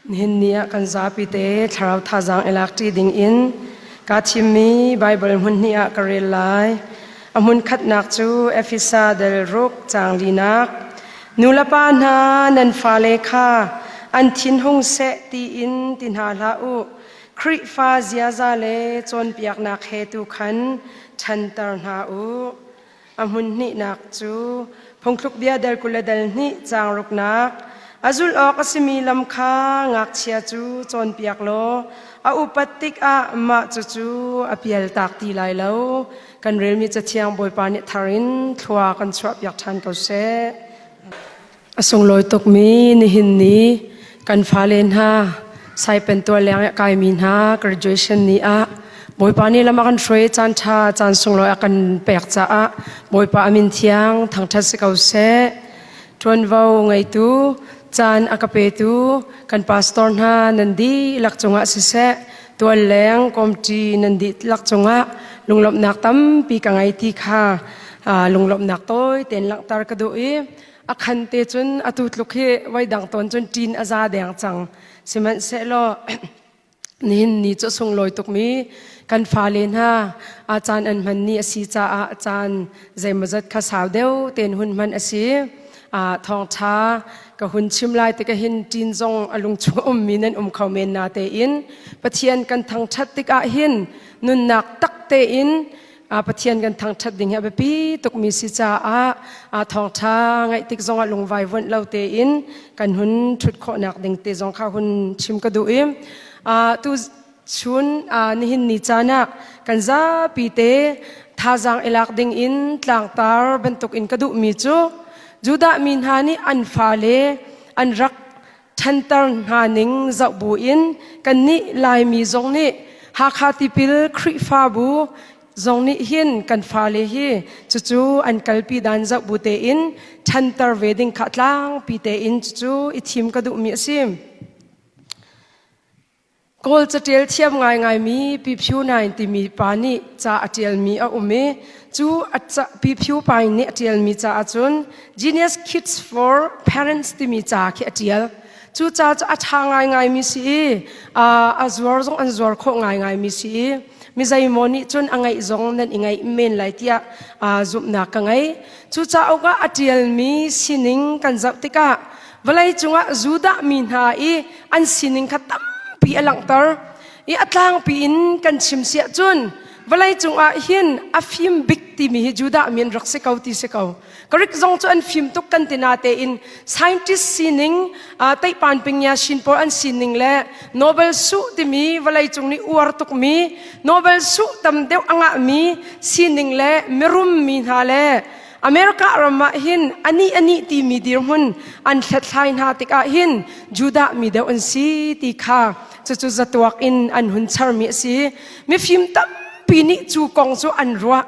Nihin ni ah kan zapi te thlarau thazaang i lak ṭi ding in kaa thimmi Baibal hmun hnih ah ka rel lai. A hmun khatnak cu Efesa del ruk caang linak. Nulepa hna nan fale kha an thinhung seh tiin ti hna hlah u. Khrihfa ziaza le cawnpiaknak he tu khan ṭhanter hna u. A hmun hnihnak cu phungthluk bia del 20 le del hnih caang ruknak a zulh awk a simi lam kha ngakchia cu cawnpiak law a upat tikah mah cucu a pialtak ti lai lo. Kan relmi Cathiang Bawipa nih thar in thlua kan chuahpiak ṭhan ko seh. A sunglawi tukmi nihin ni kan fale hna Saipen tual leng i a kaimi hna graduation ni ah Bawipa nih lam a kan hruai caan ṭha caan sunglawi a kan pek caah Bawipa a min thiang thangṭhat si ko seh. Ṭuanvo ngeitu caan a ka petu kan pastor hna nan dihlak cungah siseh tual leng kawmṭi nan dihlak cungah lunglawmhnak tampi ka ngei ti kha lunglawmhnak tawi tein langhter ka duh i a khan te cun atu tluk hi voi dang tawn cun ṭin a za deng cang. Sihmanhsehlaw nihin ni cu sunglawi tukmi kan fale hna a caan an hman ni a si caah caan zeimawzat kha sau deuh tein hun hman a si. Thawngṭha ka hun chim lai tikah hin ṭin zong a lung chung ummi nan um kho men na tein Pathian kan thangṭhat tikah hin nunnak tak tein Pathian kan thangṭhat ding hi a biapi tukmi si caah thawngṭha ngaih tik zongah lungvai vuanh lo tein kan hun ṭhut khawhnak ding te zong kha hun chim ka duh i tu chun nihin ni caan ah kan zapi te thazaang i lak ding in tlangtar bantuk in ka duhmi cu Judah mi hna nih an fale an rak ṭhanter hna ning zoh buin kannih Laimi zong nih Hakha tipil Khrihfabu zong nih hin kan fale hi cucu an kalpi dan zoh bu tein ṭhanter ve ding kha tlangpi tein cucu i thim ka duhmi a si. Kawl catial thiam ngaingaimi Pi Phyu Naing timi pa nih ca a ṭialmi a um i cu Pi Phyu Paing nih a ṭialmi ca ahcun Genius Kids for Parents timi ca khi a ṭial. Cu ca cu a ṭha ngaingaimi si i a zuar zong an zuar khawh ngaingaimi si i mi zeimaw nih cun a ngeih zong nan i ngeih men lai tiah zumhnak ka ngei. Cu cauk ah a ṭialmi sining kan zoh tikah vawleicung ah Judah mi hna i an sining kha tampi a langhter i a tlangpi in kan chim si ahcun vawleicung ah hin a fim bik timi hi Judah mi an rak si ko ti si ko. Greek zong cu an fim tuk kan ti natein scientist sining Teipan Pingya Shin pawl an sining le Nobel su timi vawleicung nih uar tukmi Nobel su tam deuh a ngahmi sining le mirum mi hna le America ram ah hin anih anih timi dirhmun an hlathlai hna tikah hin Judah mi deuh an si ti kha cucu zatuak in an hun charmi a si. Mifim tampi nih cu kong cu an ruah.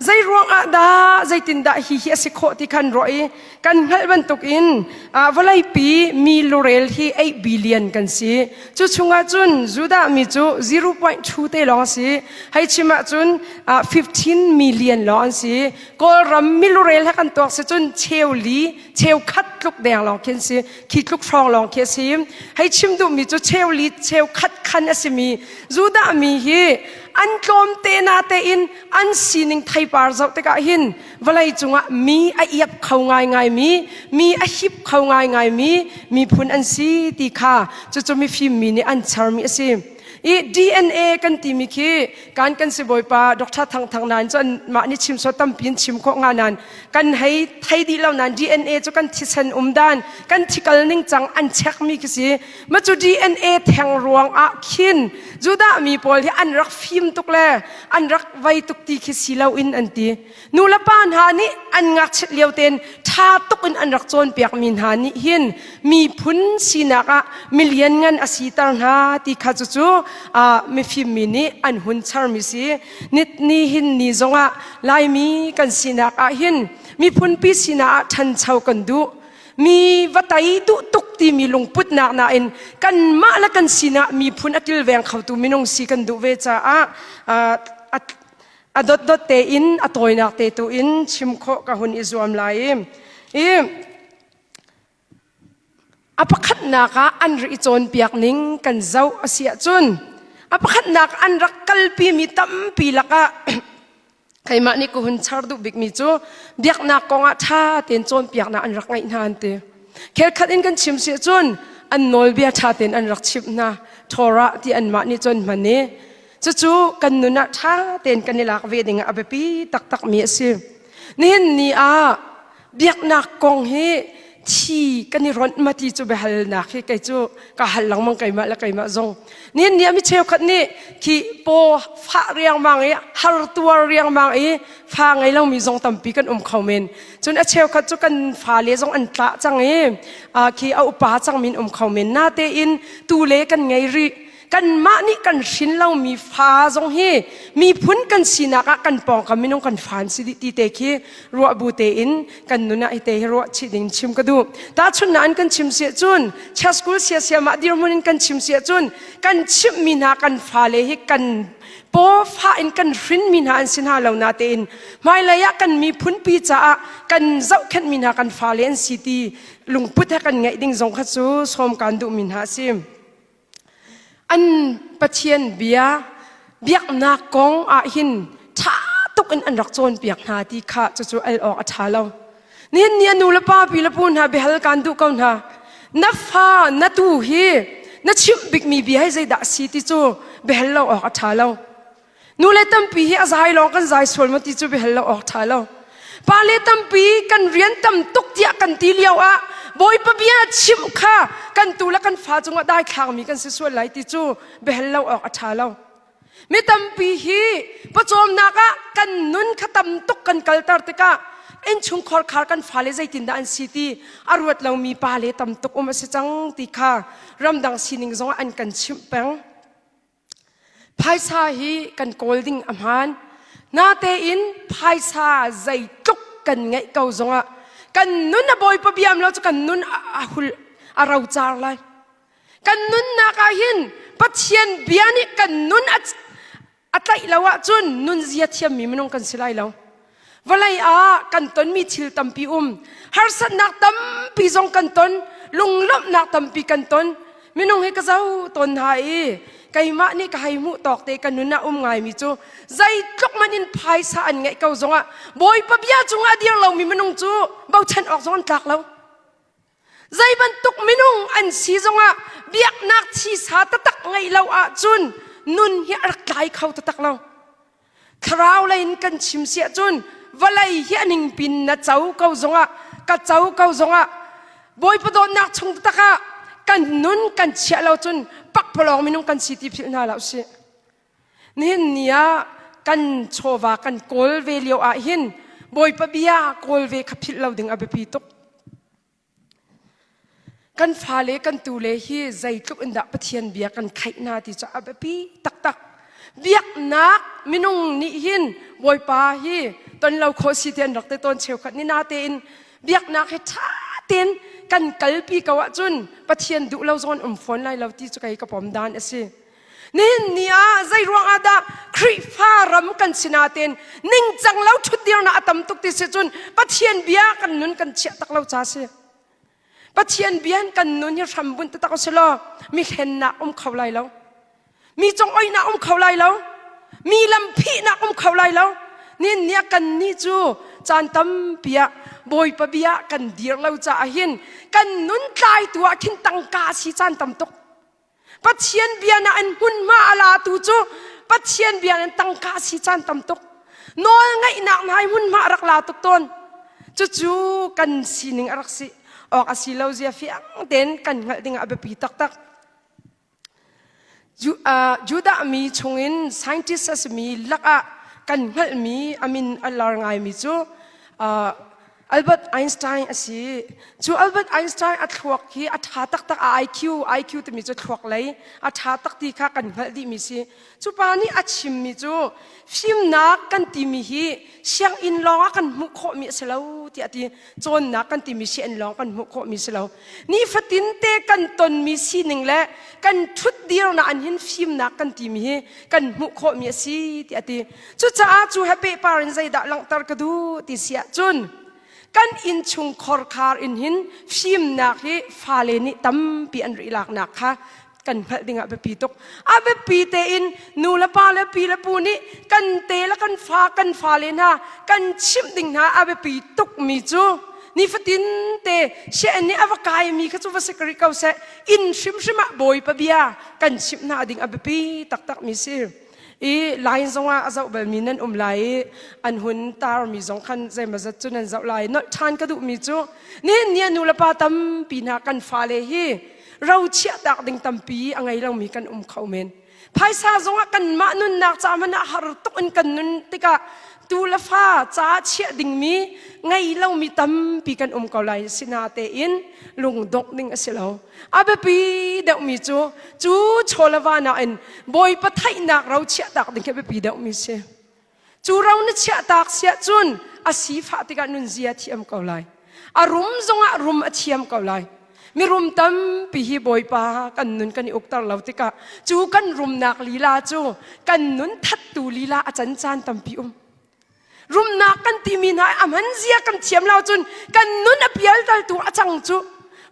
Zei ruang ah dah zeitindah hi hi a si khawh ti khan ruah i kan hngalh bantuk in vawleipi mi lurel hi 8 billion kan si. Cu chungah cun Judah mi cu 0.2 te lawng a si. Hei chim ahcun 15 million lawng an si. Kawlram milurel he kan tuak si cun cheu li cheu khat tluk deng lawng khi an si khi tluk hrawng lawng khi a si hei chim duhmi cu cheu li cheu khat khan a simi Judah mi hi an tlawm te na tein an sining theipar zoh tikah hin vawlei cungah mi a iap kho ngaingai mi mi a hip kho ngaingai mi miphun an si ti kha cucu mifim mi nih an charmi a si i DNA kan timi khi kan kan sibawipa Dr. Thang Thang nan cu mah nih chim so tampi in chim khawh nga nan kan hei thei dih lo nan DNA cu kan thisen um dan kan thikal ning cang an check mi khi si ma cu DNA theng ruang ah khin Judah mi pawl hi an rak fim tuk le an rak vei tuk ti khi si lo in an ti Nu le pa hna nih an ngakchiat lio tein ṭha tuk in an rak cawnpiakmi hna nih hin miphun sinak ah milian ngan a siter hna ti kha cucu mifim mi nih an hun charmi si. Nit ni hin ni zongah Laimi kan sinak ah hin miphunpi sinak ah ṭhancho kan duh. Mi va tei duh tuk timi lungputnak nain kanmah le kan sinak miphun a kilveng khotu minung si kan duh ve caah a dotdot tein a tawinak te tu in chim khawh ka hun i zuam lai i. A pakhatnak ah an rak i cawnpiak ning kan zoh a si ahcun a pakhatnak an rak kalpimi tampi lakah keimah nih ka hun char duh bikmi cu biaknak kongah ṭha tein cawnpiaknak an rak ngeih hna an ti. Khelkhat in kan chim si ahcun an nawlbia ṭha tein an rak chimh hna. Torah ti anmah nih cun hman i cucu kan nun ah ṭha tein kan i lak ve ding ah a biapi taktakmi a si. Nihin ni ah biaknak kong hi thi kan i ronh ma ti cu biahalnak hi kei cu ka hal lengmang keimah le keimah zong nihin ni ah mi cheukhat nih khi paw fah riangmang i har tuar riangmang i fa ngei lomi zong tampi kan um kho men cun a cheukhat cu kan fale zong an tlah cang i khi a upa cang min um kho men natein tu le kan ngei rih kanmah nih kan hrin lomi fa zong hi miphun kan sinak ah kan pawngkam minung kan fa an si dih ti te khi ruah bu tein kan nun ah hi te hi ruah chih ding chim ka duh tahchunhnak an kan chim siah cun chia school sia sia mah dirhmun in kan chim siah cun kan chimhmi hna kan fale hi kan paw fa in kan hrinmi hna an si hna lo na tein hmailei ah kan miphun pi caah kan zohkhenhmi hna kan fale an si ti lungput he kan ngeih ding zong kha cu sawm kan duhmi hna a si. An Pathian bia biaknak kong ah hin ṭha tuk in an rak cawnpiak hna ti kha cucu al awk a ṭha lo. Nihin ni a nu le pa pi le pu hna biahal kaan duh ko hna. Na fa na tu hi na chimh bikmi bia hi zeidah a si ti cu biahal lo awk a ṭha lo. Nu le tampi hi a zai lawng kan zai sual maw ti cu biahal lo awk ṭha lo. Pa le tampi kan rian tam tuk tiah kan ti lio ah Bawipa bia chimh kha kan tu le kan fa cungah daithlangmi kan si sual lai ti cu biahal lo awk a ṭha lo. Mi tampi hi pawcawmnak ah kan nun kha tam tuk kan kalter tikah innchungkhar khar kan fale zeitindah an si ti a ruat lomi pa le tam tuk um a si cang ti kha ramdang sining zongah an kan chimh peng. Phaisa hi kan kawl ding a hmaan. Natein phaisa zeitluk kan ngeih ko zongah kan nun a bawipa biam lo cu kan nun a hul a rocar lai. Kan nunnak ah hin Pathian bia nih kan nun a a tlaih lo ahcun nunzia thiammi minung kan si lai lo. Vawlei ah kan tonmi thil tampi um. Harsatnak tampi zong kan ton. Lunglawmhnak tampi kan ton. Minung hi ka zo tawn hna i keimah nih ka hei hmuh tawk te ka nun ah um ngaimi cu zeitluk man in phaisa an ngeih ko zongah Bawipa bia cungah a dir lomi minung cu bochan awk zong an tlak lo. Zei bantuk minung an si zongah biaknak thisa taktak ngeih lo ahcun nun hi a rak tlai kho taktak lo. Thlarau lei in kan chim si ahcun vawlei hi a ningpin na co ko zongah ka co ko zongah Bawipa dawtnak chung taktak ah kan nun kan chiah lo cun pakpalawng minung kan si ti philh hna hlah usih. Nihin ni ah kan chawva kan kawl ve lio ah hin Bawipa bia kawl ve kha philh lo ding a biapi tuk. Kan fale kan tule hi zeitluk in dah Pathian bia kan khaih hna ti cu a biapi taktak. Biaknak minung nih hin Bawipa hi ton lo khawh si ti an rak te tawn cheukhat ni natein biaknak hi ṭha tein kan kalpi ko ahcun Pathian duh lo zong an um fawn lai lo ti cu kei ka pom dan a si. Nihin ni ah zei ruang ah dah Khrihfa ram kan si natein ningcang lo ṭhutdirnak a tam tuk ti si cun Pathian bia kan nun kan chiah tak lo ca si. Pathian bia in kan nun hi hram bunh taktak si law mi hlennak um kho lai lo. Mi congoihnak um kho lai lo. Mi lamphihnak um kho lai lo. Nihin ni ah kan nih cu caan tampi ah Bawipa bia kan dir lo caah hin kan nun tlaitu ah khin tangka si caan tam tuk. Pathian bia na an hmunhma a latu cu Pathian bia in tangka si caan tam tuk. Nawl ngaihnak hna i hmunhma a rak la tuk tawn. Cucu kan sining a rak si awk a si lo zia fiang tein kan hngalh ding ah a biapi taktak. Judah mi chungin scientist a simi lakah kan hngalhmi a min a lar ngaimi cu Albert Einstein a si. Cu Albert Einstein a thluak hi a ṭha taktak a IQ, IQ timi cu thluak lei a ṭha tak ti kha kan hngalh dihmi si. Cu pa nih a chimmi cu fimnak kan timi hi sianginn lawng ah kan hmuh khawhmi a si lo tiah a ti. Cawnnak kan timi sianginn lawng kan hmuh khawhmi si lo. Nifatin te kan tonmi sining le kan ṭhutdirnak an hin fimnak kan timi hi kan hmuh khawhmi a si tiah a ti. Cucaah cu he pehpar in zeidah langhter ka duh ti si ahcun. Kan innchung khorkhar in hin fimnak hi fale nih tampi an ri laknak kha kan hngalh ding ah biapi tuk. A biapi tein nu le pa le pi le pu nih kan te le kan fa kan fale hna kan chimh ding hna a biapi tuk mi cu nifatin te sian nih a va kaimi kha cu va si rih ko seh inn hrimhrim ah Bawipa bia kan chimh hna ding a biapi taktak mi si. I line zongah a zoh balmi nan um lai i an hun tarmi zong khan zeimawzat cu nan zoh lai. Nolh ṭhan ka duhmi cu nihin ni nu le pa tampi hna kan fale hi ro chiahtak ding tampi a ngei lomi kan um kho men. Phaisa zongah kanmah nunnak ca hmanh ah har tuk in kan nun tikah tu le fa ca chiah dingmi ngei lomi tampi kan um ko lai. Sinatein lungdongh ding a si lo. A biapi deuhmi cu cu chawlava nakin Bawipa theihnak ro chiahtak ding khi a biapi deuhmi si. Cu ro na chiahtak siah cun a sifah tikah nunzia thiam ko lai. A rum zongah rum a thiam ko lai. Mirum tampi hi Bawipa kan nun kan i ukter lo tikah cu kan rumnak lila cu kan nun thattu lila a can caan tampi um. Rumnak kan timi hna a hman zia kan thiam lo cun kan nun a pialtaltu a cang cu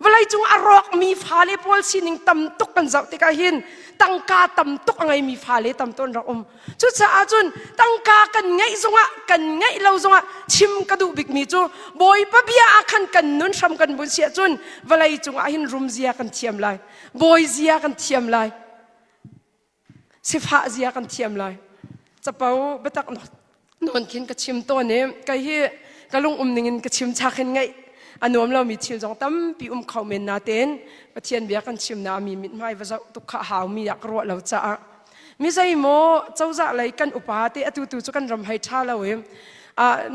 vawleicung a rawkmi fale pawl sining tam tuk kan zoh tikah hin tangka tam tuk a ngeimi fale tam tawn rak um. Cucaah cun tangka kan ngeih zongah kan ngeih lo zongah chim ka duh bikmi cu Bawipa bia ah khan kan nun hram kan bun siah cun vawlei cungah hin rumzia kan thiam lai bawi zia kan thiam lai sifah zia kan thiam lai capo biatak nawn khin ka chim tawn i kei hi ka lung um ning in ka chim chak hin ngaih a nuam lomi thil zong tampi um kho men natein Pathian bia kan chim na mi mithmai va zoh tuk kha hau mi ah ka ruah lo caah mi zeimaw cozah lei kan upa te atu tu cu kan ram hei ṭha lo i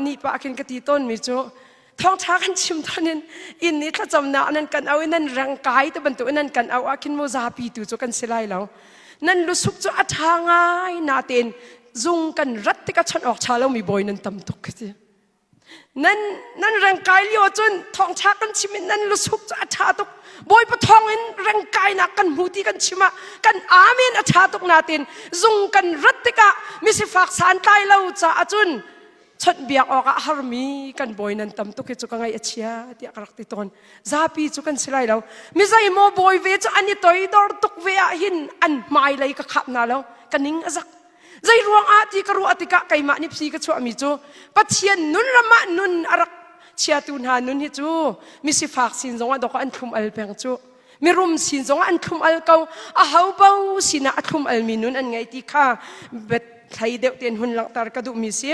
ni pah khin ka ti tawn mi cu thawngṭha kan chim tawn in inn i thlacamnak nan kan au i nan reng kai te bantuk in nan kan au ah khin mu zapi tu cu kan si lai lo nan lusuk cu a ṭha ngai natein zung kan rat tikah chawnh awk ṭha lomi bawi nan tam tuk ka ti Nan nan rengkai lio cun thawngṭha kan chim in nan lusuk cu a ṭha tuk. Bawipa thawng in rengkainak kan hmu ti kan chim ah kan amen a ṭha tuk natin zung kan rat tikah misifak santlai lo caah cun chawnhbiak awkah harmi kan bawi nan tam tuk hi cu ka ngaih a chia tiah ka rak ti tawn. Zapi cu kan si lai lo. Mi zeimaw bawi ve cu an i toidor tuk ve ah hin an hmailei ka khap hna lo. Ka ning a zak. Zei ruang ah ti ka ruah tikah keimah nih phi ka chuahmi cu Pathian nun ram ah nun a rak chiatu hna nun hi cu misifak sin zongah dawk an thlum al peng cu mirum sin zongah an thlum al ko a ho bo sinah a thlum almi nun an ngei ti kha thlei deuh tein hun langhter ka duhmi si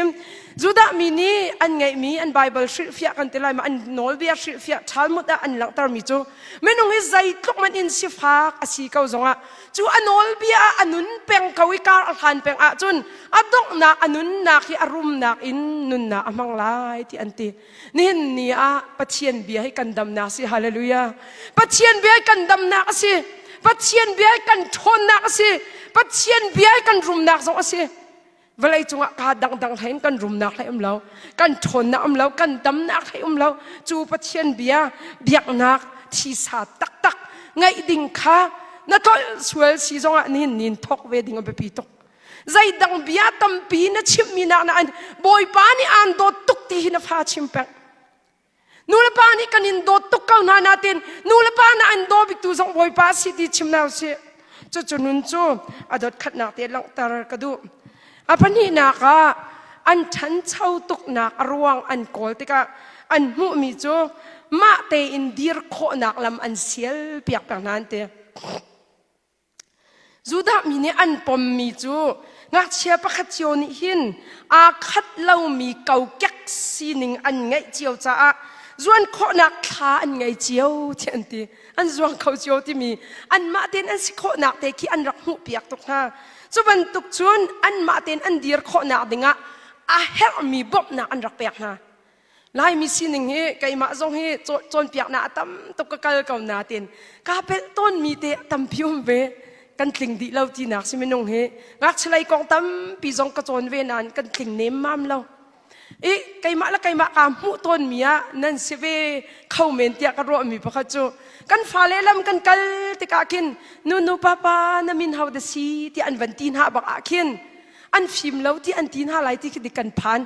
Judah mi nih an ngeihmi an Bible hrilhfiah kan ti lai ma an nawlbia hrilhfiah Talmud ah an langhtermi cu minung hi zeitluk man in sifak a si ko zongah cu a nawlbia ah a nun peng ko i kar a hlan peng ahcun a donghnak a nunnak hi a rumnak in nunnak a hmang lai ti an ti nihin ni ah Pathian bia hi kan damnak si hallelujah Pathian bia hi kan damnak a si Pathian bia hi kan ṭhawnnak a si Pathian bia hi kan rumnak zong a si vawlei cungah kaa dangdang hlei in kan rumnak hlei um lo kan ṭhawnnak um lo kan damnak hlei um lo cu Pathian bia biaknak thisa taktak ngaih ding kha na tlolh sual si zongah nihin nin thawk ve ding a biapi tuk zeidang bia tampi na chimmi nak na an bawipa nih aan dawt tuk ti hi na fa chim peng Nulepa nih kan in dawt tuk ko hna natin nulepa na an daw biktu zong Bawipa si ti chim na usih. Cucu nun cu a dawt khatnak te langhter ka duh. A pahnihnak ah an ṭhancho tuknak a ruang an kawl tikah an hmuhmi cu mah tein dir khawhnak lam an sial piak peng hna an ti. Judah mi nih an pommi cu ngakchia pakhat cio nih hin aa khat lomi kokek sining an ngeih cio caah zuan khawhnak thla an ngei cio tiah an ti. An zuang kho cio timi anmah tein an si khawhnak te khi an rak hmuhpiak tuk hna. Cu bantuk cun anmah tein an dir khawhnak dingah a herhmi bawmhnak an rak pek hna. Laimi sining hi keimah zong hi cawnpiaknak a tam tuk ka kal ko natin kaa pelh tawnmi te tampi um ve kan tling dih lo tinak si minung hi ngakchia kong tampi zong ka cawn ve nain kan tling nemmam lo i keimah le keimah kaa hmuh tawnmi ah nan si ve kho men tiah ka ruahmi pakhat cu kan fale lam kan kal tikah khin nu nu papa na min ho da si tiah an van ti hna bak ah khin an fim lo ti an ti hna lai ti khi dik kan phan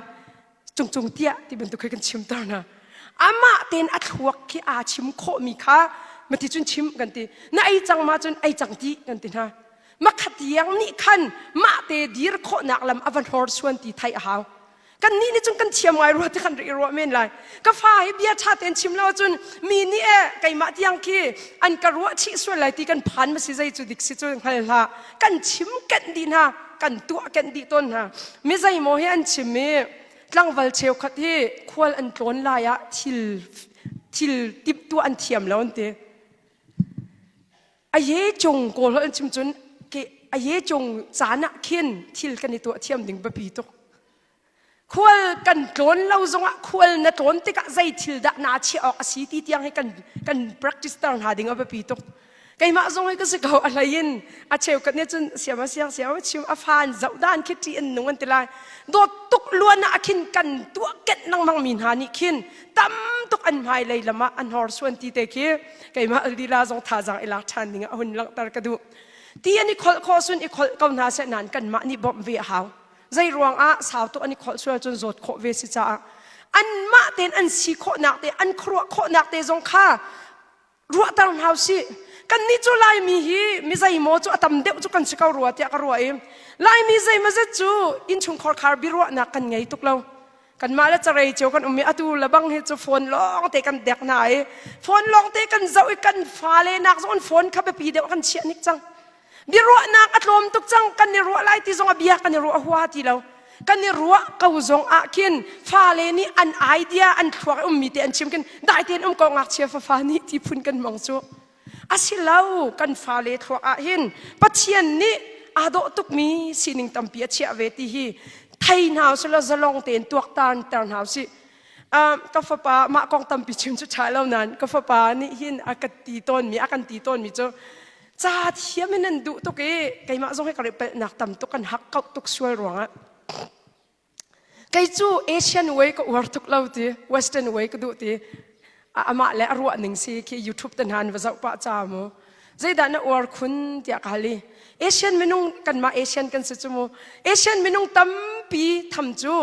cungcung tiah ti bantuk khi kan chimter hna. Amah tein a thluak khi aa chim khawhmi kha mati cun chim kan ti. Na ei cang ma cun ei cang ti kan ti hna. Makhat tiang nih khan mah te dir khawhnak lam a va hlorsuan ti theih a hau. Kan nih nih cun kan thiam ngai rua ti kan ri ruah men lai. Ka fa hi bia ṭha tein chim lo cun mi nih e keimah tiang khi an ka ruah chih sual lai ti kan phan ma si zei cu dik si cu hngal hlah. Kan chim kenh dih hna, kan tuah kenh dih tawn hna. Mi zeimaw hi an chim i tlangval cheukhat hi khual an tlawn lai ah thil thil timhtuah an thiam lo an ti. A ye cung kawl holh an chim cun ke a ye cung caan ah khin thil kan i tuah thiam ding biapi tuk. Khual kan tlawn lo zongah khual na tlawn tikah zei thil dah naa chiah awk a si ti tiang hi kan kan practice ter hna ding a biapi tuk. Keimah zong hi ka si ko a hlei in a cheukhat nih cun siam a siang siam a chim a fa an zoh dan khi ṭi an nung an ti lai. Dawt tuk luan ah khin kan tuah kenh lengmang mi hna nih khin tam tuk an hmailei lam ah an horsuan ti te khi keimah lila zong thazaang i lak ṭhan ding ah hun langhter ka duh. Ti an i kholh khawh sun i kholh ko hna seh nain kanmah nih bawmh ve a hau. Zei ruang ah sau tuk an i kholh sual cun zawt khawh ve si caah anmah tein an si khawhnak te an khuaruah khawhnak te zong kha ruahter hna usih. Kannih cu Laimi hi mi zeimaw cu a tam deuh cu kan si ko rua tiah ka ruah i Laimi zeimawzet cu innchungkhar khar biaruahnak kan ngei tuk lo. Kanmah le carei cio kan um i atu le bang hi cu phone lawng te kan dek hna i phone lawng te kan zoh i kan fale nak zong phone kha biapi deuh kan chiah nik cang. Biaruahnak a tlawm tuk cang kan i ruah lai ti zong a bia kan i ruah hua ti lo. Kan i ruah ko zong ah khin fale nih an idea an thluak i ummi te an chim khin dai tein um ko ngakchia fafa nih ti phun kan hmang cu. A si lo kan fale thluak ah hin Pathian nih aa dawh tukmi sining tampi a chiah ve ti hi thei hna usih law zalong tein tuaktan ter hna usih. Ka fapa mah kong tampi chim cu ṭha lo nain ka fapa nih hin a ka ti tawnmi a kan ti tawnmi cu ca thiam in an duh tuk i keimah zong hi ka pelhnak tam tuk kan hak kauh tuk sual ruangah kei cu Asian way ka uar tuk lo ti Western way ka duh ti amah le a ruah ning si khi YouTube te hna an va zoh pah ca mu zeidah na uar khun tiah ka hal i Asian minung kanmah Asian kan si cu mu Asian minung tampi tham cu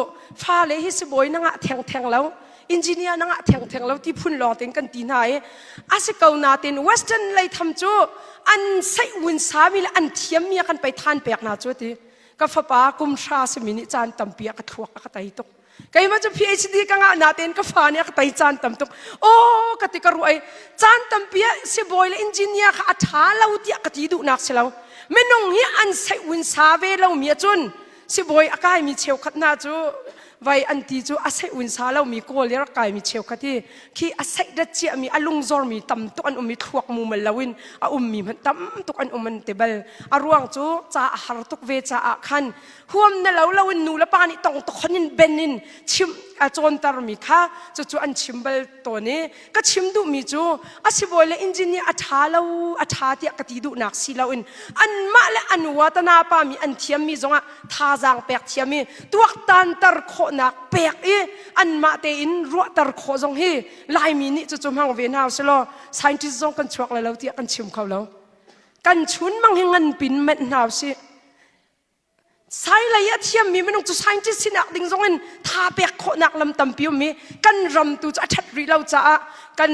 fale hi sibawi na ngah theng theng lo engineer na ngah theng theng lo ti phun lawng tein kan ti hna i a si ko natin Western lei tham cu an seih wun sami le an thiammi a kan pei than pek hna cu ti ka fapa kum hra simi nih caan tampi a ka thluak a ka tei tuk keimah cu PhD ka ngah natein ka fa nih a ka tei caan tam tuk aw ka ti ka ruah i caan tampi ah sibawi le engineer kha a ṭha lo tiah ka ti duhnak si lo minung hi an seih wun sa ve lomi ahcun sibawi a kaimi cheukhat hna cu vai an ti cu a seih un sa lomi kawl i rak kaimi cheukhat hi khi a seih dat ciami a lungzormi tam tuk an um i thluak mumal loin a ummi hmanh tam tuk an um an ti bal a ruang cu ca a har tuk ve caah khan huam na lo loin nu le pa nih tong tokhon in ben in chim a cawntermi kha cucu an chim bal tawn i ka chim duhmi cu a sibawi le engineer a ṭha lo a ṭha tiah ka ti duhnak si loin anmah le an watana pa mi an thiammi zongah thazaang pek thiam i tuaktanter khawhnak pek i anmah tein ruahter khawh zong hi Laimi nih cucu hmang ve hna usih scientist zong kan chuak lai lo tiah kan chim kho lo kan chun mang hi ngan pin menh hna usih Sailei a thiammi minung cu scientist sinak ding zong in tha pek khawhnak lam tampi um i kan ram tu cu a ṭhat rih lo caah kan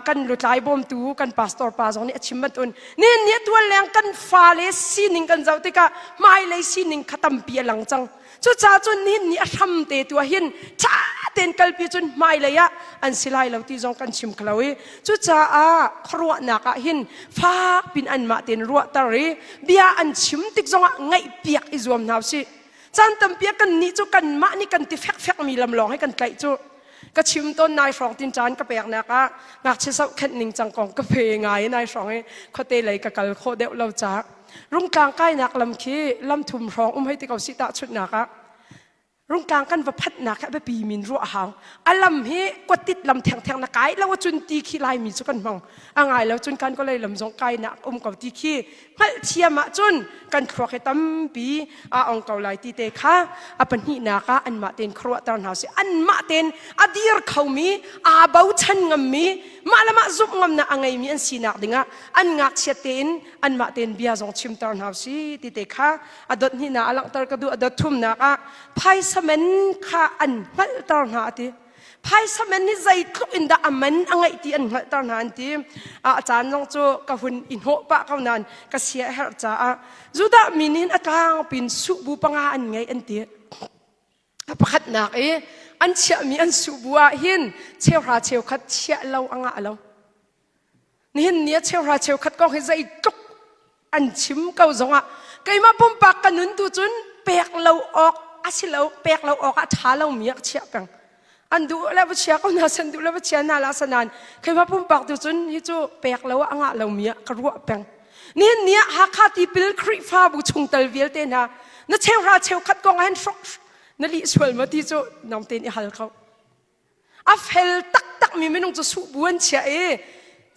kan lutlai bawmtu kan pastor pa zong nih a chim bantuin nihin ni a tual leng kan fale sining kan zoh tikah hmailei sining kha tampi a lang cang. Cucaah cun nihin ni a hram te tu ah hin ṭha tein kalpi cun hmailei ah an si lai lo ti zong kan chim kho i cucaah khuaruahnak ah hin fak pin anmah tein ruahter i bia an chim tik zongah ngaihpiak i zuam hna usih. Caan tampi ah kannih cu kanmah nih kan ti fekfek mi lam lawng hi kan tlaih cu. Ka chim tawn nai hrawng tin caan ka peknak ah ngakchia zohkhenh ning cang kong ka pe ngai nai hrawng i khuate lei ka kal khawh deuh lo caah Rungtlang kainak lam khi lam thum hrawng um hei ti ko si tahchunhnak ah Rungtlang kan va phanhnak hi a biapi min ruah a hau. A lam hi kuatit lam thengtheng na kai lo ahcun ti khi Laimi cu kan hmang. A ngai lo cun kan kawlei lam zong kainak um ko ti khi hngalhthiam ahcun kan thluak hi tampi aa ong ko lai ti te kha a pahnihnak ah anmah tein khuaruahter hna usih. Anmah tein a dir khomi, aa bochan ngammi, mah le mah zumh ngamnak a ngeimi an sinak dingah an ngakchiat tein anmah tein bia zong chimter hna usih ti te kha a dot hnihnak a langhter ka duh a dot thumnak ah phaisa men kha an hngalhter hna a ti. Phaisa men nih zeitluk in dah a man a ngeih ti an hngalhter hna an ti. A caan zong cu ka hun i hnawh pah ko nain ka sia a herh caah Judah mi nih a tlangpin suhbu panga an ngei an ti. A pakhatnak i an chiahmi an suhbu ah hin cheuhra cheukhat chiah lo a ngah lo. Nihin ni a cheuhra cheukhat kong hi zeitluk an chim ko zongah keimah pumpak ka nun tu cun pek lo awk a si lo pek lo awk ah ṭha lomi ah ka chiah peng. An duh le va chia ko hna san duh le va chia hna la sanan keimah pumpak tu cun hi cu pek lo ah a ngah lomi ah ka ruah peng. Nihin ni ah Hakha tipil Khrihfabu chungtel vialte hna na cheuhra cheukhat kong ah hin hrok na lih sual maw ti cu nang tein i hal ko. A fel taktakmi minung cu suhbu an chiah i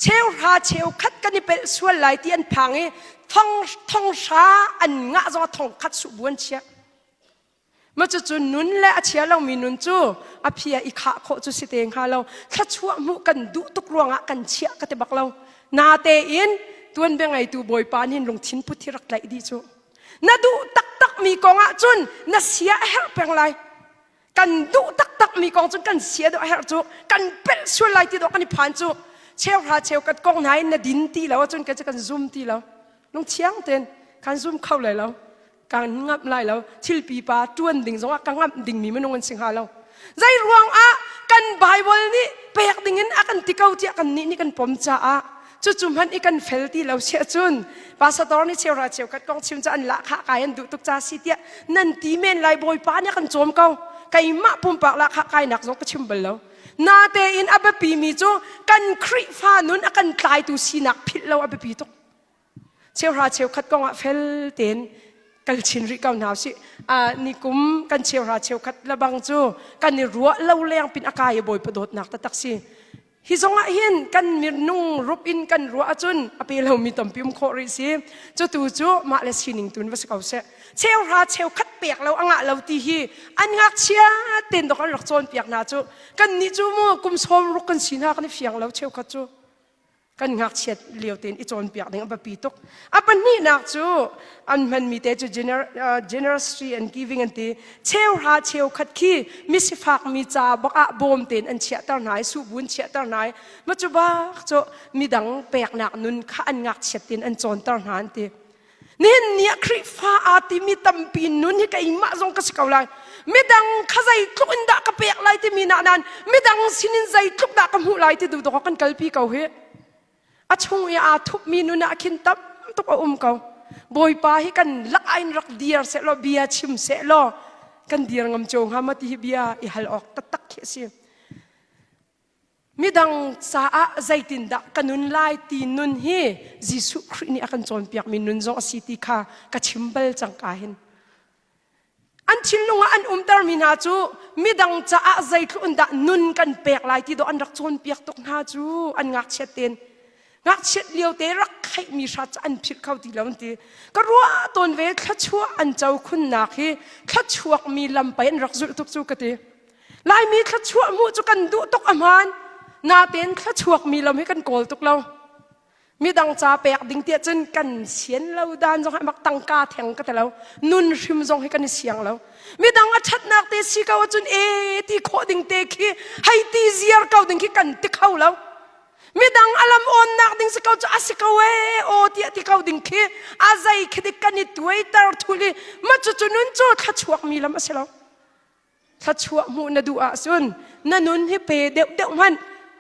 cheuhra cheukhat kan i pelh sual lai ti an phang i thong thonghra an ngah zong thongkhat suhbu an chiah. Ma cucu nun le a chia lomi nun cu a phia i khah khawh cu si te hnga lo. Thluachuah hmuh kan duh tuk ruangah kan chiah ka ti bak lo. Natein tuanbia ngeitu Bawipa nih lungthin put hi rak tlaih dih cu. Na duh taktakmi kong ah cun na sia a herh peng lai. Kan duh taktakmi kong cun kan sia dawh a herh cu kan pelh sual lai ti dawh kan i phan cu cheuhra cheukhat kong hna in na din ti lo ahcun kan kan zum ti lo lungthiang tein kan zum kho lai lo kan ngamh lai lo thil pipa tuan ding zongah ka ngamh dingmi minung an si hnga lo zei ruang ah kan Bible nih pek ding in a kan ti ko tiah kan nih nih kan pom caah cucu hmanh i kan fel ti lo si ahcun pastor nih cheuhra cheukhat kong chim cu an lahkhah kai an duh tuk ca si tiah nan ti men lai bawipa nih a kan cawm ko keimah pumpak lahkhah kainak zong ka chim bal lo natein a biapi mi cu kan Khrihfa nun a kan tlaitu sinak philh lo a biapi tuk cheuhra cheukhat kong ah fel tein kal chin rih ko hna usih nikum kan cheuhra cheukhat lebang cu kan i ruah lo leng pin a kai i bawipa dawtnak taktak si Hi zongah hin kan minung rup in kan ruah ahcun a pe lomi tampi um khawh rih si. Cutu cu mah le sining tun va si ko seh. Cheuhra cheukhat pek lo a ngah lo ti hi an ngakchia ten dok an rak cawnpiak hna cu. Kan nih cu mu kum sawm ruk kan si hna kan i fiang lo cheukhat cu. Kan ngakchiat lio tein i cawnpiak ding a biapi tuk. A pahnihnak cu an hmanmi te cu generosity and giving an ti. Cheuhra cheukhat khi misifak mi ca bak ah bawm tein an chiahter hna i suhbu an chiahter hna i ma cu bak cu midang peknak nun kha an ngakchiat tein an cawnter hna an ti. Nihin ni ah Khrihfa aa timi tampi nun hi keimah zong ka si ko lai. Midang kha zeitluk in dah ka pek lai timi nak nain midang sinin zeitluk dah ka hmuh lai ti duh dawk kan kalpi ko hi. A chung i aa thupmi nun ah khin tam tuk a um ko. Bawipa hi kan lak in rak dir seh law bia chim seh law kan dir ngam cio hnga ma ti hi bia i hal awk taktak khi a si. Midang caah zeitindah ka nun lai ti nun hi Jesuh Khrih nih a kan cawnpiakmi nun zong a si ti kha ka chim bal cang ka hin. An thinlung ah an umtermi hna cu midang caah zeitluk in dah nun kan pek lai ti dawh an rak cawnpiak tuk hna cu an ngakchiat tein. Ngakchiat lio te rak kheihmi hrat cu an philh kho ti lo an ti. Ka ruah tawn ve thluachuah an co khunnak hi thluachuakmi lam pei an rak zulh tuk cu ka ti. Laimi thluachuah hmuh cu kan duh tuk a hmaan. Natein thluachuakmi lam hi kan kawl tuk lo. Midang ca pek ding tiah cun kan sian lo dan zong hi mak tangka theng ka ti lo. Nun hrim zong hi kan i siang lo. Midang a ṭhatnak te si ko ahcun e ti khawh ding te khi hei ti ziar ko ding khi kan ti kho lo. Midang a lam awnnak ding si ko cu a si ko e aw tiah ti ko ding khi a zei khi dik kan i tuaiter thul i ma cucu nun cu thluachuak mi lam a si lo. Thluachuah hmuh na duh ahcun na nun hi pe deuhdeuh hmanh.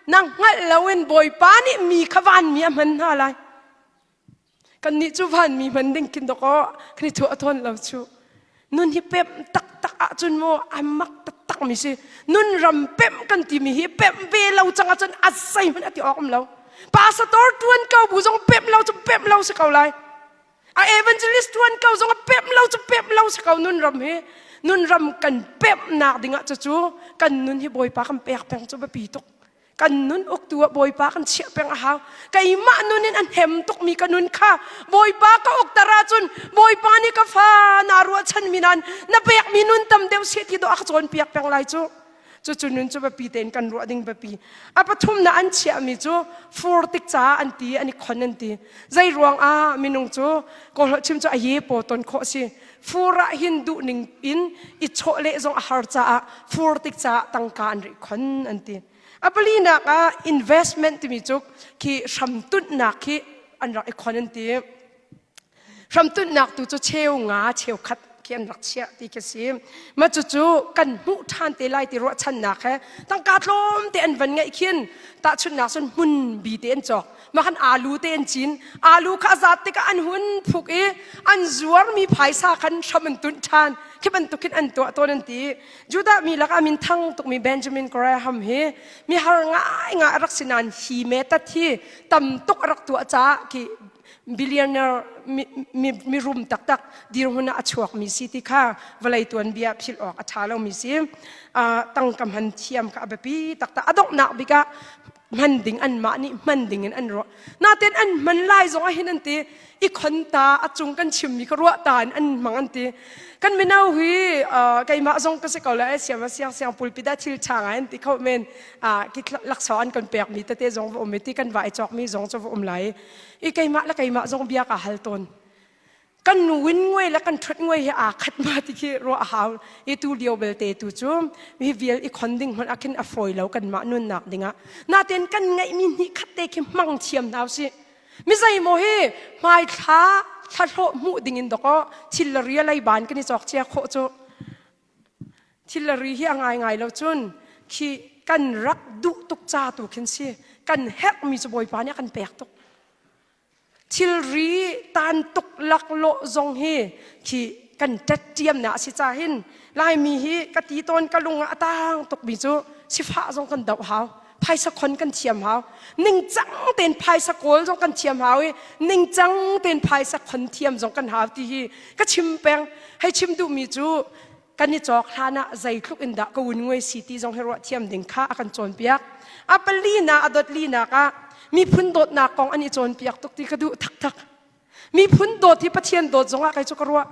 Na hngalh loin Bawipa nih mi kha vanmi a hman hna lai. Kannih cu vanmi hman ding khin dawkaw kan i thuah tawn lo cu. Nun hi pemh taktak ahcun maw a mak taktak mi si. Nun ram pemh kan timi hi pemh ve lo cang ahcun a zeihmanh a ti awk um lo. Pastor tuan ko bu zong pemh lo cu pemh lo si ko lai. A evangelist tuan ko zong a pemh lo cu pemh lo si ko nun ram hi. Nun ram kan pemhnak ding ah cucu kan nun hi Bawipa kan pek peng cu biapi tuk. Kan nun uktu ah Bawipa kan chiah peng a hau. Keimah nun in a hnem tukmi ka nun kha Bawipa ka ukter ahcun Bawipa nih ka fa naa ruahchanmi nain na pekmi nun tam deuh seh ti dawh a ka cawnpiak peng lai cu. Cucu nun cu biapi tein kan ruah ding biapi. A pathum na an chiahmi cu fur tik caah an ti an i khon an ti. Zei ruang ah minung cu kawlholh chim cu a ye paw ton khawh si. Fur ah hin duh ning in i chawh leh zong a har caah fur tik caah tangka an ri khon an ti. A palinak ah investment timi cu khi hramtunhnak khi an rak i khon an ti. Hramtunhnak tu cu cheu nga cheu khat khi an rak chiah ti khi si. Mah cucu kan hmuh ṭhan te lai ti ruahchannak he tangka tlawm te an van ngeih khin tahchunhnak cun hmun bi te an cawk. Mah khan alu te an cin. Alu kha a zat tikah an hun phuk i an zuarmi phaisa khan hram an tunh ṭhan. Khi bantuk khin an tuah tawn an ti. Judah mi lakah min thang tukmi Benjamin Graham hi mi har ngaingai a rak si nain hi method hi tam tuk a rak tuah caah khi billionaire mirum taktak dirhmun ah a chuakmi si ti kha vawlei tuanbia philh awk a ṭha lomi si. Tangka hman thiam kha a biapi taktak. A donghnak bik ah hman ding anmah nih hman ding in an ruah. Natin an hman lai zong ah hin an ti i khon ta a cung kan chimmi kha ruah ta in an hmang an ti. Kan mino hi keimah zong ka si ko le siam siang siang pulpit ah thil ṭha ngai an ti kho men ki laksawng an kan pekmi tete zong va um i ti kan va i cawkmi zong cu va um lai. I keimah le keimah zong bia ka hal tawn. Kan win nguai le kan ṭhut nguai hi aa khat ma ti khi ruah a hau. I tu lio belte tu cu mi vial i khon ding hmanh ah khin a fawi lo kanmah nunnak dingah. Natin kan ngeihmi hnih khat te khi hmang thiam hna usih. Mi zeimaw hi hmaithla thlahlawh hmuh ding in dawkaw thil le ria lei ban kan i cawk cia khawh cu. Thil le ri hi a ngaingai lo cun khi kan rak duh tuk ca tu khin si. Kan herhmi cu Bawipa nih a kan pek tuk. Thilri tan tuk laklawh zong hi khi kan ṭetṭiamnak a si ca hin Laimi hi ka ti tawn ka lung ah a taang tukmi cu sifah zong kan doh hau phaisa khon kan thiam hau ningcang tein phaisa kawl zong kan thiam hau i ningcang tein phaisa khon thiam zong kan hau ti hi ka chim peng hei chim duhmi cu kan i cawk hlan ah zeitluk in dah ka un nguai si ti zong hi ruah thiam ding kha a kan cawnpiak. A pali na a dot linak ah miphun dawtnak kong an i cawnpiak tuk ti ka duh taktak. Miphun dawt hi Pathian dawt zong ah kei cu ka ruah.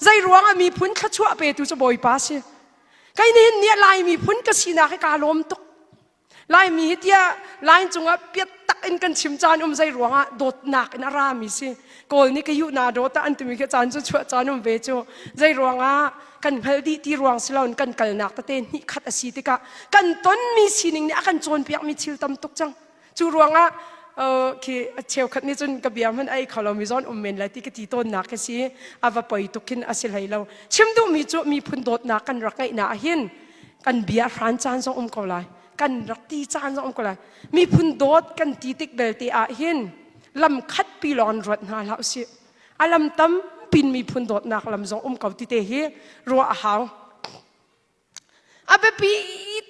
Zei ruang ah miphun thluachuah petu cu Bawipa si. Kei nihin ni Lai miphun ka sinak hi kaa lawm tuk. Laimi hi tiah line cungah piat tak in kan chim caan um zei ruangah dawtnak in a rami si. Kawl nih ka yuh na dawt ah an timi khi caan cu chuah caan um ve cu. Zei ruangah kan hngal dih ti ruang si loin kan kalnak tete hnih khat a si tikah kan tonmi sining nih a kan cawnpiakmi thil tam tuk cang. Cu ruangah khi cheukhat nih cun ka bia hmanh ai kho lomi zawn um men lai ti ka ti tawnnak khi si a va poi tuk khin a si hlei lo. Chim duhmi cu miphun dawtnak kan rak ngeihnak ah hin kan bia hran caan zong um ko lai kan rak ti caan zong um ko lai miphun dawt kan ti tik belte ah hin lam khat pi lawng in ruat hna hlah usih a lam tampin miphun dawtnak lam zong um ko ti te hi ruah a hau a biapi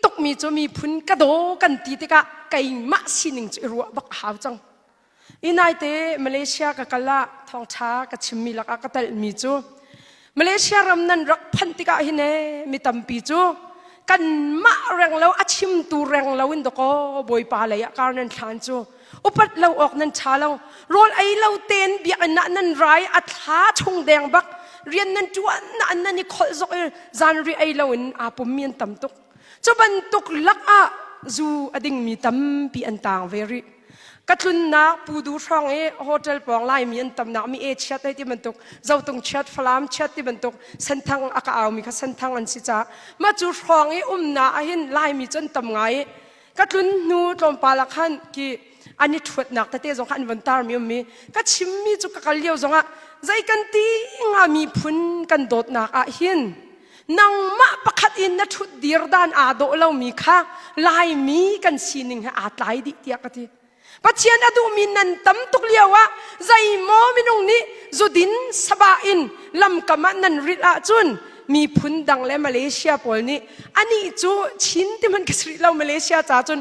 tukmi cu miphun ka daw kan ti tikah keimah sining cu i ruah bak a hau cang I naite Malaysia ka kal ah thawngṭha ka chimmi lakah ka telhmi cu Malaysia ram nan rak phanh tikah hin ee mi tampi cu kanmah reng lo a chimtu reng lo in dakaw Bawipa lei ah kar nan thlan cu upat lo awk nan ṭha lo rawl ei lo tein biakinn ah nan rai a thla chung deng bak rian nan ṭuan na an nan i kholh zok i zanri ei lo in aa pummi an tam tuk cu bantuk lakah zu a dingmi tampi an taang ve rih Ka tlunnak Pudu hrawng i hotel pawng Laimi an tamnak mi e chiat hei ti bantuk Zotung chiat Falam chiat ti bantuk Senthang a ka aumi kha Senthang an si caah mah cu hrawng i umnak ahhin Laimi cu an tam ngai i ka tlun hnu tlawmpal ah khan ki an i ṭhuatnak tete zong kha an von tarmi ummi ka chimmi cu ka kal lio zongah zei kan ti nga miphun kan dawtnak ah hin nangmah pakhat in na ṭhut dir dan aa dawh lomi kha Laimi kan sining he aa tlai dih tiah ka ti. Pathian a duhmi nan tam tuk lio ah zeimaw minung nih zudin sabah in lamkam ah nan rilh ahcun miphun dang le Malaysia pawl nih anih cu Chin ti hmanh ka si rih lo Malaysia ca cun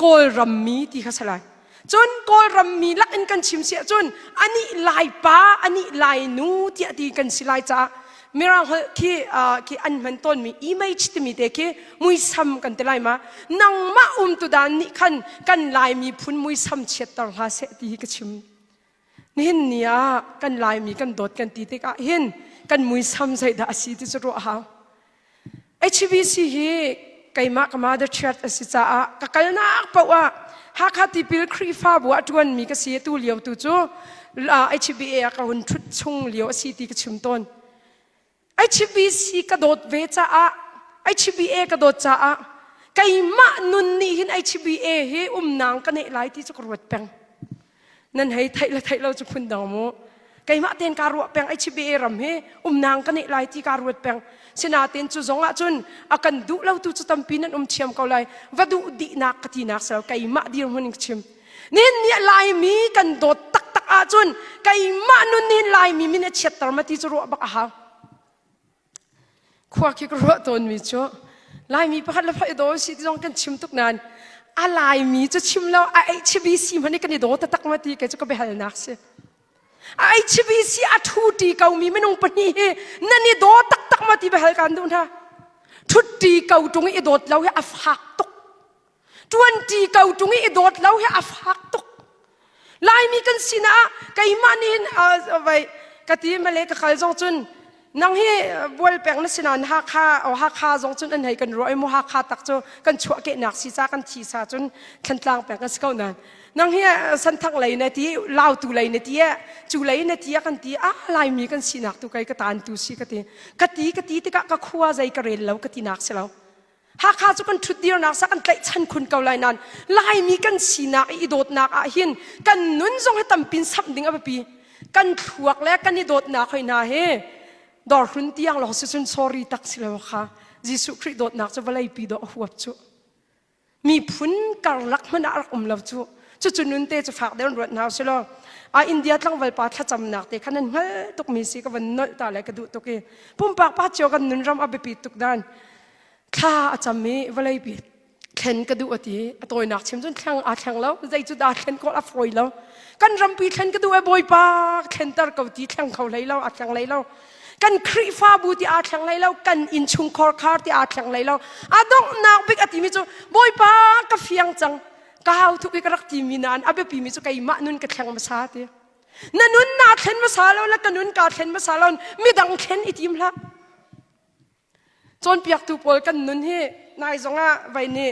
Kawlram mi ti kha si lai. Cun Kawlram mi lak in kan chim si ahcun anih Laipa, anih Lainu tiah ti kan si lai caah Mirang holh khi khi an hman tawnmi image timi te khi muisam kan ti lai ma nangmah umtu dan nih khan kan Lai miphun muisam chiatter hlah seh ti hi ka chim. Nihin ni ah kan Laimi kan dawt kan ti tikah hin kan muisam zeidah a si ti cu ruah hau. HBC hi. Keimah ka mother church a si caah ka kalnak paoh ah Hakha Tipil Khrihfabu ah ṭuanmi ka si. Tu lio tu cu HBA ah ka hun ṭhut chung lio a si ti ka chim tawn. HBC ka dawt ve caah HBA ka dawt caah keimah nun nih hin HBA hi umnang ka neih lai ti cu ka ruat peng. Nan hei theih le theih lo cu phun dang mu. Keimah ten ka ruah peng HBA ram hi umnang ka neih lai ti ka ruat peng. Sinain cu zong ah cun a kan duh lo tu cu tampi nan um thiam ko lai. Va duh dihnak ka tinak sel keimah dirhmun in ka chim. Nihin ni Laimi kan dawt taktak ahcun keimah nun nih Laimi min a chiatter ma ti cu ruah bak a hau. Khua khi ka ruah tawnmi cu Laimi pakhat le pakhat i daw si ti zong kan chim tuk nain a Laimi cu chim lo a HBC hmanh i kan i daw taktak ma ti kei cu ka biahalnak si. A HBC a ṭhuṭi komi minung pahnih hi nan i daw taktak ma ti biahal kan duh hna. Ṭhutṭi ko ṭung i i dawt lo hi a fak tuk. Ṭuanṭi ko ṭung i i dawt lo hi a fak tuk. Laimi kan sinah ah keimah nih hin vai ka ti male ka kal zong cun nang hi bual peng na sinan Hakha o Hakha zong cun an hei kan ruah i mu Hakha tak cu kan chuahkehnak si ca kan thi sa cun Thlantlang peng kan si ko nain nang hi Santhang lei na ti Lautu lei na ti cu lei na ti kan ti a Laimi kan sinak tu kai ka tan tu si ka ti ka ti ka ti tikah ka khua zei ka rel lo ka ti nak si lo Hakha cu kan ṭhutdirnak sa kan tlaihchan khun ko lai nain Laimi kan sinak i dawtnak ah hin kan nun zong hi tampin samh ding a biapi. Kan thluak le kan i dawtnak hoi hna hi dawrhlun tiang lawng si cun sorry tak si lo kha Jesuh Khrih dawtnak cu vawleipi dawh a huap cu. Miphun karlak hmanh ah rak um lo cu. Cucu nun te cu fak deuh in ruat hna usih law a India tlangval pa thlacamnak te kha nan hngal tukmi si ka van nolh ta le ka duh tuk i pumpak pa cio kan nun ram a biapi tuk dan thla a cam i vawleipi thlen ka duh a ti a tawinak chim cun thleng aa thleng lo zei cu dah thlen khawh a fawi lo kan rampi thlen ka duh e bawipa thlenter ko ti thleng kho hlei lo a thleng hlei lo kan Khrihfabu ti aa thleng hlei lo kan innchungkhar khar ti aa thleng hlei lo a donghnak bik a timi cu bawipa ka fiang cang ka hau thuk i ka rak timi nain a biapi mi cu keimah nun ka thleng hmasa ti na nun naa thlen hmasa lo le ka nun kaa thlen hmasa lo midang thlen i tim hlah Cawnpiaktu pawl kan nun hi nai zongah vai nih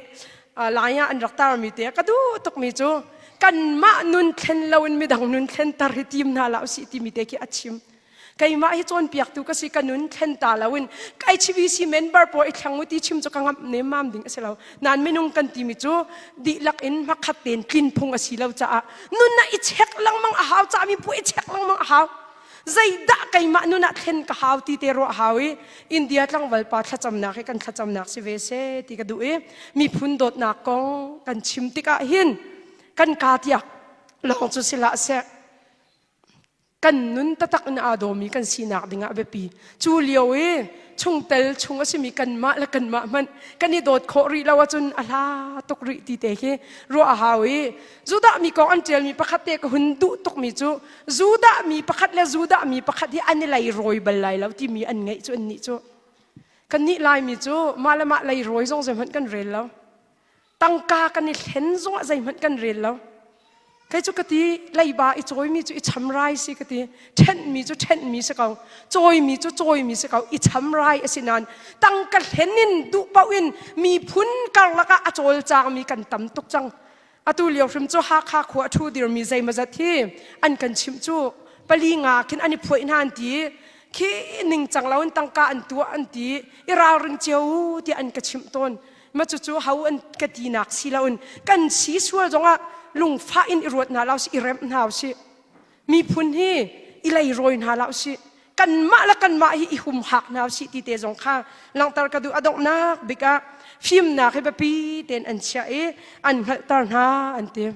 lai ah an rak tarmi te ka duh tukmi cu kanmah nun thlen loin midang nun thlenter hi tim hna hlah usih timi te khi a chim. Keimah hi cawnpiaktu ka si ka nun thlen ta loin HBC member pawl i thleng u ti chim cu ka ngamh nemmam ding a si lo. Nain minung kan timi cu dihlak in hmakhat tein tlin phung a si lo caah nun ah i chek lengmang a hau cami pu i chek lengmang a hau. Zeidah keimah nun ah thlen ka hau ti te ruah hau i India tlangval pa thlacamnak hi kan thlacamnak si ve seh ti ka duh i miphun dawtnak kong kan chim tikah hin kan kaa tiak lawng cu si hlah seh kan nun taktak in aa dawmi kan sinak dingah a biapi. Cu lio i chungtel chung a simi kanmah le kanmah hmanh kan i dawt khawh rih lo ahcun a hla tuk rih ti te khi ruah a hau i Judah mi kong an ṭialmi pakhat te ka hun duh tukmi cu Judah mi pakhat le Judah mi pakhat hi an i leirawi bal lai lo timi an ngeih cu annih cu kannih Laimi cu mah le mah leirawi zong zeihmanh kan rel lo tangka kan i thlen zongah zeihmanh kan rel lo kei cu ka ti leiba i cawimi cu i chamrai si ka ti ṭhenhmi cu ṭhenhmi si ko cawimi cu cawimi si ko i chamrai a si nain tangka hlen in duh paoh in miphun karlak ah a cawlcangmi kan tam tuk cang atu lio hrim cu Hakha khua a ṭhu dirmi zeimawzat hi an kan chimh cu pali nga khin an i phuaih hna an ti khi ningcang lo in tangka an tuah an ti i ralring cio u tiah an ka chimh tawn ma cucu ho an ka tinak si loin kan si sual zongah lungfah in i ruat hna lo si i remh hna usih miphun hi i leirawi hna hlah usih kanmah le kanmah hi i humhak hna usih ti te zong kha langhter ka duh a donghnak bik ah fimnak hi biapi tein an chiah i an hngalhter hna an ti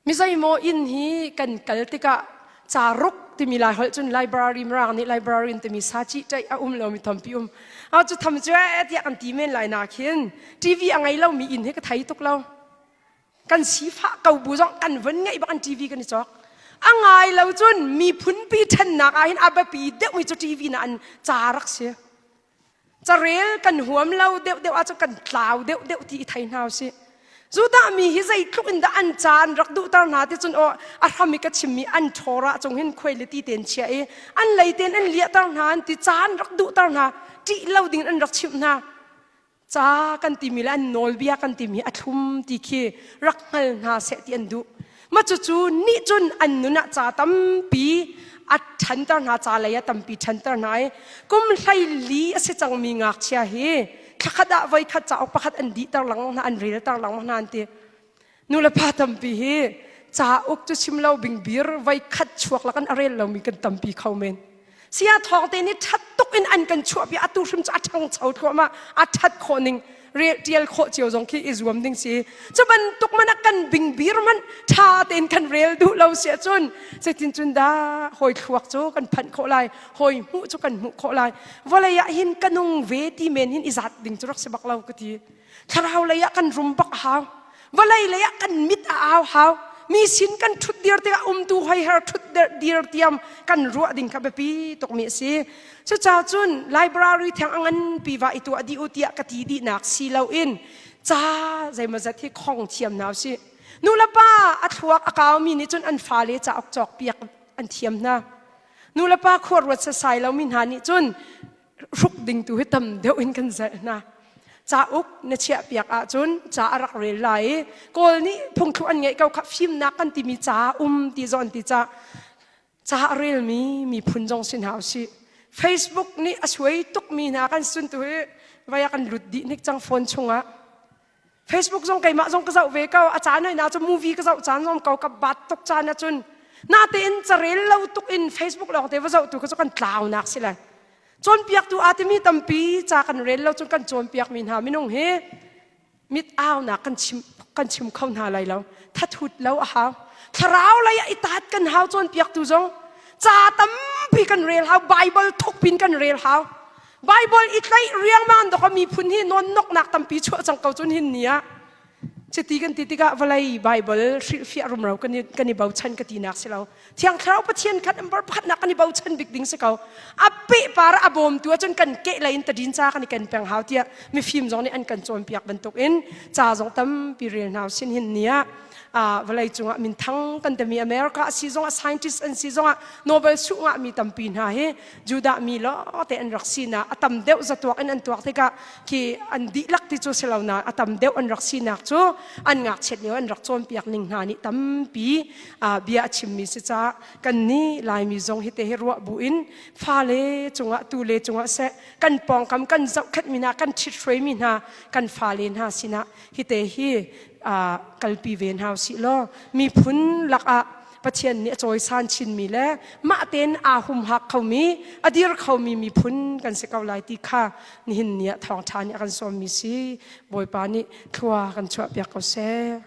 mi zeimaw inn hi kan kal tikah caruk timi lai holh cun library mirang nih library timi saci ṭaih a um lomi tampi um a cu tham cu tiah kan ti men lai na khin TV a ngei lomi inn hi ka thei tuk lo kan sifah ko bu zong kan vun ngeih bak an TV kan i cawk a ngai lo cun miphunpi ṭhennak ah hin a biapi deuhmi cu TV na an ca rak si carel kan huam lo deuh deuh ah cun kan tlau deuh deuh ti i thei hna usih Judah mi hi zeitluk in dah an ca an rak duhter hna ti cun aw a hram i ka chimmi an ṭhawr cung hin khuai le ti ten chia i an lei ten an liahter hna an ti ca an rak duhter hna ṭih lo ding an rak chimh hna. Ca kan timi le an nawlbia kan timi a thlum ti khi rak hngal hna seh ti an duh. Ma cucu nih cun an nun ah ca tampi a ṭhanter hna ca lei ah tampi ṭhanter hna i kum 14 a si cangmi ngakchia hi thlakhat ah voikhat cauk pakhat an dihter lengmang hna an relter lengmang hna an ti. Nulepa tampi hi cauk cu chim lo bingbir voi khat chuak lakan a rel lomi kan tampi kho men. Sia thawng te nih ṭhat tuk in an kan chuah pi atu hrim cu a ṭhangcho thluahmah a ṭhat khawh ning rel ṭial khawh cio zong khi i zuam ding si. Cu bantuk man a kan bingbir man ṭha tein kan rel duh lo si ahcun zeitin cun dah hawi thluak cu kan phanh khawh lai hawi hmuh cu kan hmuh khawh lai vawlei ah hin ka nung ve ti men hin i zat ding cu rak si bak lo ka ti. Thlarau lei ah kan rum bak a hau. Vawlei lei ah kan mit a au hau. Mi sin kan ṭhut dir tikah umtu hoiher ṭhut dir tiam kan ruah ding kha biapi tukmi a si. Cucaah cun library theng a nganpi va i tuah dih u tiah ka ti dihnak si loin ca zeimawzat hi khong thiam hna usih. Nu le pa a thluak a kaumi nih cun an fale cauk cawk piak an thiam hna. Nu le pa khua ruat sasai lomi hna nih cun hruk ding tu hi tam deuh in kan zalh hna. Cauk na chiah piak ahcun ca a rak rel lai i Kawl nih phungthluk an ngeih ko kha fimnak kan timi ca um ti zawn ti ca ca a relmi miphun zong si hna usih. Facebook nih a suai tukmi hna kan sun tu hi vai ah kan lut dih hnik cang phone chungah. Facebook zong keimah zong ka zoh ve ko a caan hoi na cu movie ka zoh caan zong ko ka bat tuk caan ahcun natein carel lo tuk in Facebook lawng te va zoh tu ka cu kan tlaunak si lai cawnpiaktu aa timi tampi ca kan rel lo cun kan cawnpiakmi hna minung hi mit aunak kan chim kan chim kho hna lai lo thathut lo a hau thlarau lei ah i taat kan hau cawnpiaktu zong ca tampi kan rel hau bible thuk pin kan rel hau Bible i tlaih riangmang dok a miphun hi nawnnoknak tampi chuah cang ko cun hin ni ah chiti kan ti tikah vawlei Bible hrilhfiah rumro kan i kan i bochan ka tinak si lo Thiang Thlarau Pathian khan number pakhatnak kan i bochan bik ding si ko a peh par a bawmtu ahcun kan keh lei in tadin ca kan i ken peng hau tiah mifim zong nih an kan cawnpiak bantuk in ca zong tampi rel hna sin hin ni ah vawlei cungah minthang kan timi America a si zongah scientist an si zongah Nobel sungah mi tampi hna hi Judah mi lawngte an rak sinak a tam deuh zatuak in an tuak tikah khi an dihlak ti cu si lo na a tam deuh an rak sinak cu an ngakchiat lio an rak cawnpiak ning hna nih tampi bia a chimmi si caah kan nih Laimi zong hi te hi ruah bu in fale cungah tule cungah seh kan pawngkam kan zohkhenhmi hna kan ṭhithruaimi hna kan fale hna sinah hi te hi kalpi ve hna usih law miphun lakah Pathian nih a cawisan chinmi le mah tein aa humhak khomi a dir khomi miphun kan si ko lai ti kha nihin ni ah thawngṭha nih a kan sawmmi si Bawipa nih thlua kan chuahpiak ko seh.